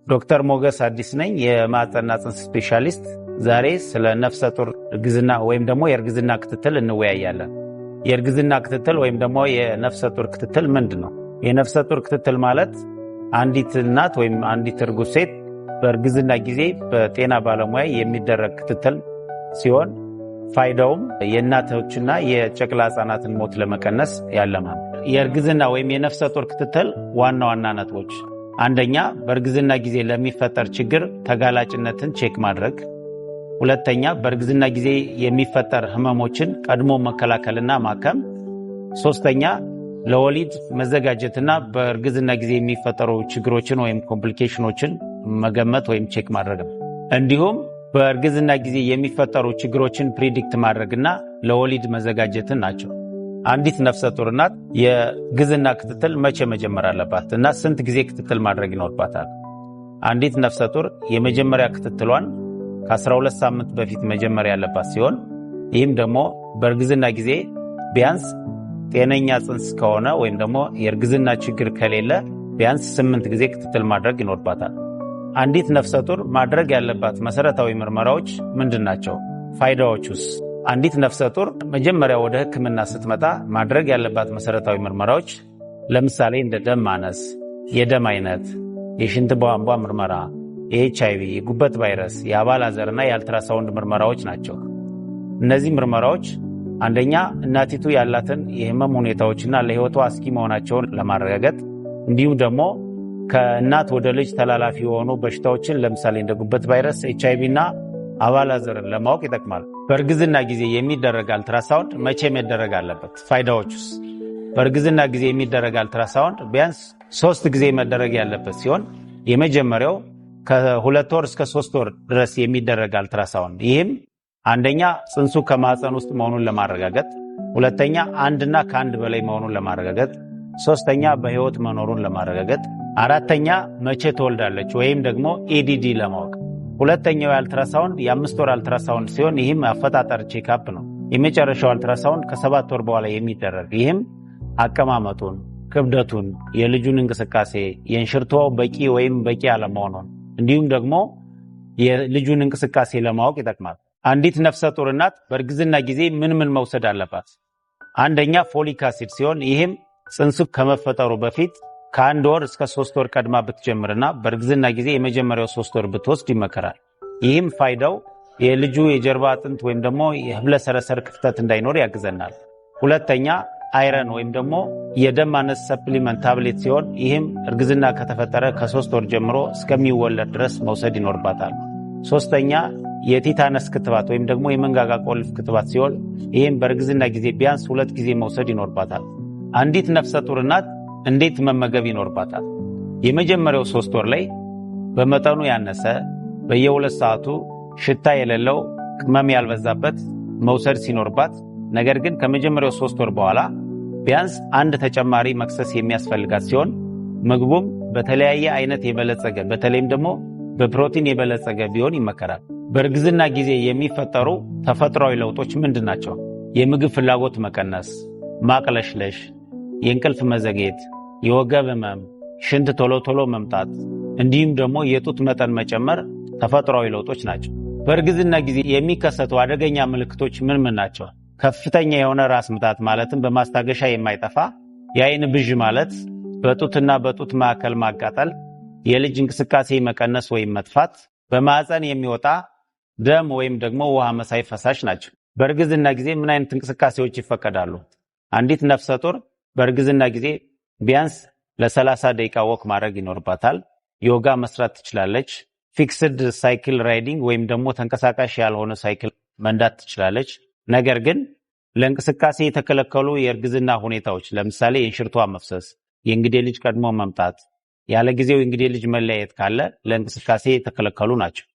ዶክተር ሞገስ አዲስ ነኝ፣ የማህፀንና ጽንስ ስፔሻሊስት። ዛሬ ስለ ነፍሰ ጡር እርግዝና ወይም ደግሞ የእርግዝና ክትትል እንወያያለን። የእርግዝና ክትትል ወይም ደግሞ የነፍሰ ጡር ክትትል ምንድን ነው? የነፍሰ ጡር ክትትል ማለት አንዲት እናት ወይም አንዲት እርጉዝ ሴት በእርግዝና ጊዜ በጤና ባለሙያ የሚደረግ ክትትል ሲሆን ፋይዳውም የእናቶችና የጨቅላ ህጻናትን ሞት ለመቀነስ ያለማል። የእርግዝና ወይም የነፍሰ ጡር ክትትል ዋና ዋና ነጥቦች፣ አንደኛ፣ በእርግዝና ጊዜ ለሚፈጠር ችግር ተጋላጭነትን check ማድረግ። ሁለተኛ፣ በእርግዝና ጊዜ የሚፈጠር ህመሞችን ቀድሞ መከላከልና ማከም። ሶስተኛ፣ ለወሊድ መዘጋጀትና በእርግዝና ጊዜ የሚፈጠሩ ችግሮችን ወይም complication ኦችን መገመት ወይም check ማድረግ ነው። እንዲሁም በእርግዝና ጊዜ የሚፈጠሩ ችግሮችን predict ማድረግና ለወሊድ መዘጋጀትን ናቸው። አንዲት ነፍሰ ጡር እናት የእርግዝና ክትትል መቼ መጀመር አለባት እና ስንት ጊዜ ክትትል ማድረግ ይኖርባታል? አንዲት ነፍሰ ጡር የመጀመሪያ ክትትሏን ከ12 ሳምንት በፊት መጀመር ያለባት ሲሆን ይህም ደግሞ በእርግዝና ጊዜ ቢያንስ ጤነኛ ጽንስ ከሆነ ወይም ደግሞ የእርግዝና ችግር ከሌለ ቢያንስ 8 ጊዜ ክትትል ማድረግ ይኖርባታል። አንዲት ነፍሰ ጡር ማድረግ ያለባት መሰረታዊ ምርመራዎች ምንድን ናቸው? ፋይዳዎቹስ? አንዲት ነፍሰ ጡር መጀመሪያ ወደ ሕክምና ስትመጣ ማድረግ ያለባት መሰረታዊ ምርመራዎች ለምሳሌ እንደ ደም ማነስ፣ የደም አይነት፣ የሽንት ቧንቧ ምርመራ፣ የኤች አይቪ፣ የጉበት ቫይረስ፣ የአባላዘርና የአልትራሳውንድ ምርመራዎች ናቸው። እነዚህ ምርመራዎች አንደኛ እናቲቱ ያላትን የህመም ሁኔታዎችና ለህይወቷ አስጊ መሆናቸውን ለማረጋገጥ፣ እንዲሁም ደግሞ ከእናት ወደ ልጅ ተላላፊ የሆኑ በሽታዎችን ለምሳሌ እንደ ጉበት ቫይረስ፣ ኤች አይቪ እና አባላዘርን ለማወቅ ይጠቅማል። በእርግዝና ጊዜ የሚደረግ አልትራሳውንድ መቼ መደረግ አለበት? ፋይዳዎቹስ? በእርግዝና ጊዜ የሚደረግ አልትራሳውንድ ቢያንስ 3 ጊዜ መደረግ ያለበት ሲሆን የመጀመሪያው ከ2 ወር እስከ 3 ወር ድረስ የሚደረግ አልትራሳውንድ፣ ይህም አንደኛ ጽንሱ ከማህፀን ውስጥ መሆኑን ለማረጋገጥ፣ ሁለተኛ አንድና ከአንድ በላይ መሆኑን ለማረጋገጥ፣ ሶስተኛ በህይወት መኖሩን ለማረጋገጥ፣ አራተኛ መቼ ትወልዳለች ወይም ደግሞ EDD ለማወቅ። ሁለተኛው የአልትራሳውንድ የ5 ወር አልትራሳውንድ ሲሆን ይህም አፈጣጠር checkup ነው። የመጨረሻው አልትራሳውንድ ከ7 ወር በኋላ የሚደረግ፣ ይህም አቀማመጡን፣ ክብደቱን፣ የልጁን እንቅስቃሴ፣ የእንሽርት ውሃው በቂ ወይም በቂ አለመሆኑን እንዲሁም ደግሞ የልጁን እንቅስቃሴ ለማወቅ ይጠቅማል። አንዲት ነፍሰ ጡር እናት በእርግዝና ጊዜ ምን ምን መውሰድ አለባት? አንደኛ folic acid ሲሆን ይህም ጽንሱ ከመፈጠሩ በፊት ከ1 ወር እስከ 3 ወር ቀድማ ብትጀምርና በእርግዝና ጊዜ የመጀመሪያው 3 ወር ብትወስድ ይመከራል። ይህም ፋይዳው የልጁ የጀርባ አጥንት ወይም ደግሞ የህብለ ሰረሰር ክፍተት እንዳይኖር ያግዘናል። ሁለተኛ iron ወይም ደግሞ የደም ማነስ supplement tablet ሲሆን ይህም እርግዝና ከተፈጠረ ከ3 ወር ጀምሮ እስከሚወለድ ድረስ መውሰድ ይኖርባታል። ሶስተኛ የቲታነስ ክትባት ወይም ደግሞ የመንጋጋ ቆልፍ ክትባት ሲሆን ይህም በእርግዝና ጊዜ ቢያንስ 2 ጊዜ መውሰድ ይኖርባታል። አንዲት ነፍሰ ጡር እናት እንዴት መመገብ ይኖርባታል? የመጀመሪያው 3 ወር ላይ በመጠኑ ያነሰ፣ በየ2 ሰዓቱ፣ ሽታ የሌለው፣ ቅመም ያልበዛበት መውሰድ ሲኖርባት፣ ነገር ግን ከመጀመሪያው 3 ወር በኋላ ቢያንስ አንድ ተጨማሪ መክሰስ የሚያስፈልጋት ሲሆን ምግቡም በተለያየ አይነት የበለጸገ፣ በተለይም ደግሞ በፕሮቲን የበለጸገ ቢሆን ይመከራል። በእርግዝና ጊዜ የሚፈጠሩ ተፈጥሯዊ ለውጦች ምንድን ናቸው? የምግብ ፍላጎት መቀነስ፣ ማቅለሽለሽ፣ የእንቅልፍ መዘግየት፣ የወገብ ህመም፣ ሽንት ቶሎ ቶሎ መምጣት እንዲሁም ደግሞ የጡት መጠን መጨመር ተፈጥሯዊ ለውጦች ናቸው። በእርግዝና ጊዜ የሚከሰቱ አደገኛ ምልክቶች ምን ምን ናቸው? ከፍተኛ የሆነ ራስ ምታት ማለትም በማስታገሻ የማይጠፋ፣ የአይን ብዥ ማለት፣ በጡትና በጡት ማዕከል ማቃጠል፣ የልጅ እንቅስቃሴ መቀነስ ወይም መጥፋት፣ በማህፀን የሚወጣ ደም ወይም ደግሞ ውሃ መሳይ ፈሳሽ ናቸው። በእርግዝና ጊዜ ምን አይነት እንቅስቃሴዎች ይፈቀዳሉ? አንዲት ነፍሰ ጡር በእርግዝና ጊዜ ቢያንስ ለ30 ደቂቃ walk ማድረግ ይኖርባታል። ዮጋ መስራት ትችላለች። Fixed cycle riding ወይም ደግሞ ተንቀሳቃሽ ያልሆነ ሳይክል መንዳት ትችላለች። ነገር ግን ለእንቅስቃሴ የተከለከሉ የእርግዝና ሁኔታዎች ለምሳሌ የእንሽርት ውሃ መፍሰስ፣ የእንግዴ ልጅ ቀድሞ መምጣት፣ ያለ ጊዜው የእንግዴ ልጅ መለያየት ካለ ለእንቅስቃሴ የተከለከሉ ናቸው።